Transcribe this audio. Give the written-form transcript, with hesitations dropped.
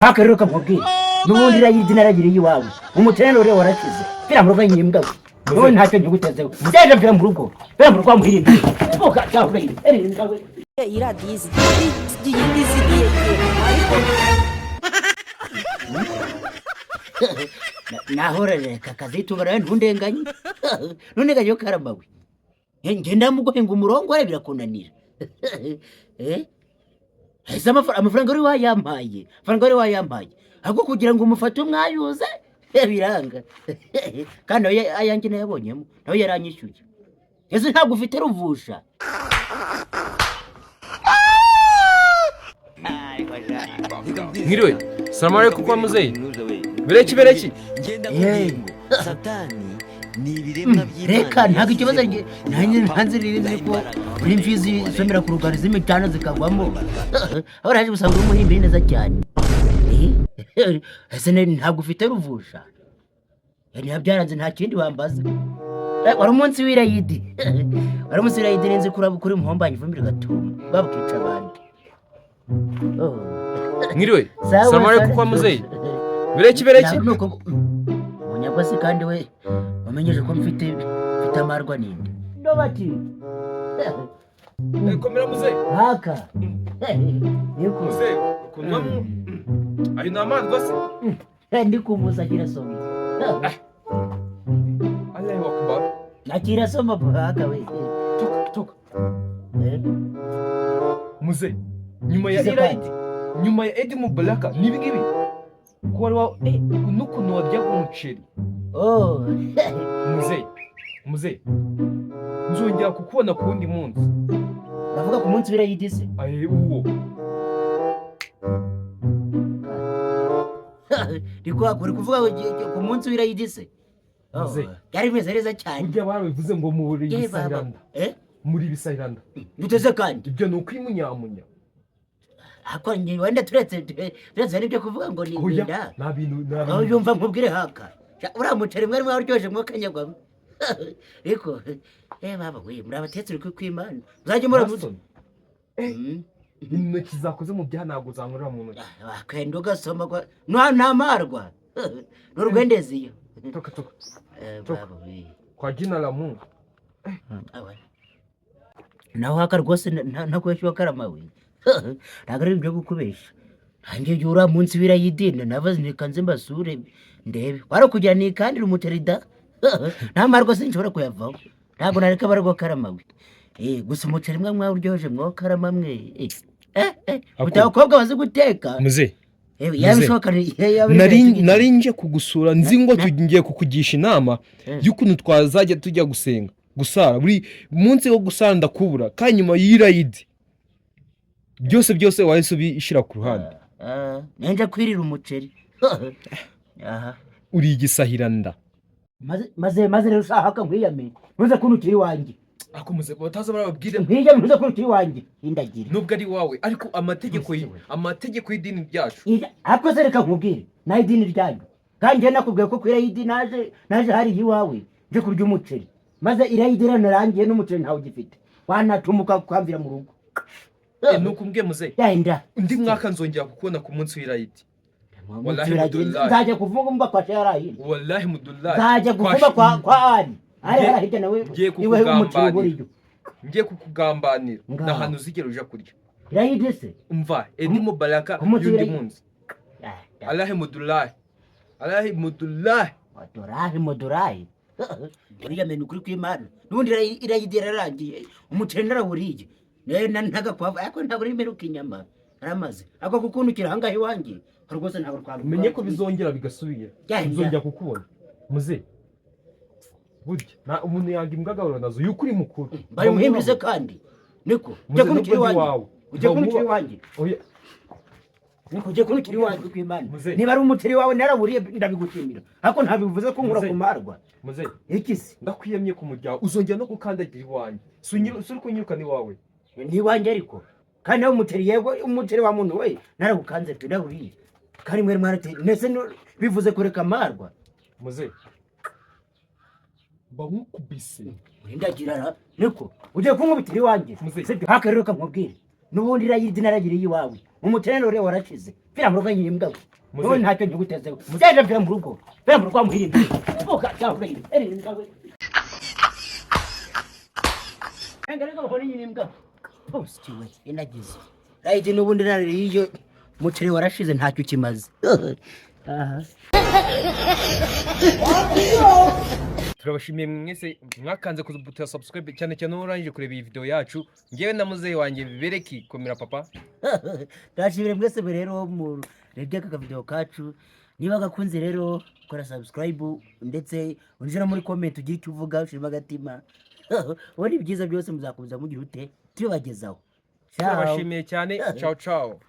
Haka rero kamubwira, n'ubundi irayidi naragiriye iwawe, umuceri rero warashize. Pfira mu rugo nyimbwa we, wowe ntacyo nkigutezeho. Genda, pfira mu rugo, pfira mu rugo wamuhirinde uka cyangwa imbwa we. Iyi radiyo izigiye ariko. Nahora reka kazitunga nawe ntundenganye, ntundenganye yo karamawe. Ngenda muguhinga umurongore birakunanira. Eh? Ese amafaranga wari wayampaye, amafaranga wari wayampaye, ahubwo kugira ngo umufate umwayuze biranga, kandi nawe ayanjye nayabonyemo, nawe yaranyishyuye. Ese ntabwo ufite ruvusha? Mwiriwe, salamu alaikum kwa muzeyi. Bereki bereki. Reka, ntabwo ikibazo nanjye ntanze riri ko uri imfizi isomera ku rugari z'imitana zikagwamo, aho naje gusanga uri umuhimbiri neza cyane. Ese ntabwo ufite ruvusha? Niba byaranze nta kindi wambaza. Wari umunsi w'irayidi, wari umunsi w'irayidi, ninzi kuri kuri muhombanye ivumbi rigatuma babukica abandi. Oh. Mwiriwe, Sawa, salamu alaikum sawa. kwa muzeyi. Bereki bereki. Nuko munyagwasi kandi we wamenyeje ko mfite amarwa ninde ndobati. Komera muzeyi. Haka niko. Muzeyi, ukuntu ayo ni amarwa se? Ndi kumuza kirasoma. Allahu akbar. Nakirasoma haka we. Toka toka. Eh? Muzeyi, nyuma ya Kize. Iraidi, nyuma ya Eid Mubaraka nibi ngibi. Ko wari wa n'ukuntu waryaga umuceri. Oh. Muzeyi, muzeyi. Nzongera kukubona ku wundi munsi. Uravuga ku munsi w'irayidi se? Aye uwo. Uri kuvuga ku munsi w'irayidi se? Oh, Muzeyi. Byari bimeze neza cyane. Burya barabivuze ngo muri Ye baba. ibisahiranda. Eh? Muri ibisahiranda. Duteze kandi. Ibyo ni ukwimunyamunya. Ako wenda turetse n'ibyo kuvuga ngo ni Oya, inda. nta bintu nta Aho bintu. yumva nkubwire haka. Uriya muceri mwari mwaryoheje mwakanyagwamo. Ariko baba we, muri abatetsi uri kwimana. Muzajye muramuze. Baston, intoki zakoze mu byaha ntabwo zankorera mu ntoki. Wakenda ugasoma kwa nta ntamarwa. N'urwendeziyo. Toka toka. Baba we. Kwa jina la Mungu. Awa. Naho haka rwose ntakubeshya karamawe. Ntabwo ari ibyo gukubesha. Nanjye igihe uriya munsi w'irayidini nabaze nti kanze mbasure ndebe. Wari kugira nikandire umuceri da. Nta marwa sinshobora kuyavaho. Ntabwo nareka abarwa karamawe. Gusa umuceri mwe mwawuryoheje mwo karama mwe. Ako. Abakobwa bazi guteka. Muze, Yabishoboka yaba nari nje kugusura nzi ngo tugiye kukugisha inama y'ukuntu twazajya tujya gusenga gusara buri munsi wo gusara ndakubura, kandi nyuma y'irayidi byose byose wahise ubishyira ku ruhande. Nenje kwirira umuceri. Aha. Uri igisahiranda. Maze rero ushaka nkwiyame. Ntuze kuntukira iwanjye. Ako muze, bataza barababwira. Nkwiyame, ntuze kuntukira iwanjye. Indagira. Nubwo ari wawe, ariko amategeko y'idini ryacu. Ariko se reka nkubwire, naho idini ryanyu, kandi njye nakubwiye ko ku irayidi naje hariya iwawe nje kurya umuceri, maze irayidi narangiye n'umuceri ntawe ugifite, wanatumuka ukamvira mu rugo. Nuko umbwiye muze, yenda. Undi mwaka nzongera kukubona ku munsi w'irayidi. Wallahi mudullahi. Nzajya kuvuga mba kwa shara hirya. Wallahi mudullahi. Nzajya kuvuga kwa ari hariya hirya nawe Ngiye iwe umuceri kukugambanira. uburiyo. Ngiye kukugambanira. Ngaho. Nta hantu uzigera uja kurya. Irayidi se? Umva, Eid Mubaraka Ku munsi y'undi w'irayidi. munsi. Alahi mudullahi, alahi mudullahi. Modorahi modorahi, uriya menya ukuri kw'Imana, n'ubundi irayidi yararangiye, umuceri narawuriye ntagakwavu, ariko ntabwo uri mperuka inyama aramaze ako kukuntukira ahangaha iwanjye rwose ntabwo twabikora. Umenye ko bizongera bigasubira. Ya, ya. Nzongera kukubona muze. Burya na umuntu yanga imbwa agahura nazo yuko uri mukuru. Bari muhimbize kandi niko Muze, ujya kuntukira nubwo ndi iwanjye. wawe. Ujya kuntukira Mba iwanjye. Oya. Niko ujya kuntukira iwanjye kw'Imana. Muze. Niba ari umuceri wawe narawuriye ndabigushimira, ariko ntabivuze ko nkura Muze. ku marwa. Muze. Iki se? Ndakwiyamye ku muryango, uzongera no gukandagira iwanjye, si uri kunyirukana iwawe. Ni iwanjye, ariko kandi nawe umuceri, yego umuceri wa muntu we narawukanze pe, nawuriye, kandi mwari mwarateye ndetse bivuze kureka amarwa. Muze, mba nkukubise. Urindagira niko ugiye kunkubitira iwanjye. Muze. Sibyo haka rero kamubwire. N'ubundi irayidi naragiriye iwawe, umutere rero warashize. Mvira mu rugo nyine mbwa we. Muzehe. N'ubundi ntacyo nkigutezeho. Genda, mvira mu rugo, mvira mu rugo wamuhirinde. Vuga cyangwa uri imbwa we. Enga rero bakora nyine imbwa. Positiwe inagize. Rayidi n'ubundi narariye iyo umuceri warashize, ntacyo ukimaze. Aha. Turabashimiye mwese mwakanze kubuta subscribe, cyane cyane uwo urangije kureba iyi video yacu, ngewe na muzehe wanjye Bereki. Komera, papa. Ndashimire mwese mwe rero murebye aka kavideo kacu. Niba gakunze rero, kora subscribe, ndetse unjira muri comment ugire icyo uvuga, ushiremo agatima. Ubundi ibyiza byose muzakomeza mugira ute, tubibagezaho. Ciao. Turabashimiye cyane. Ciao ciao.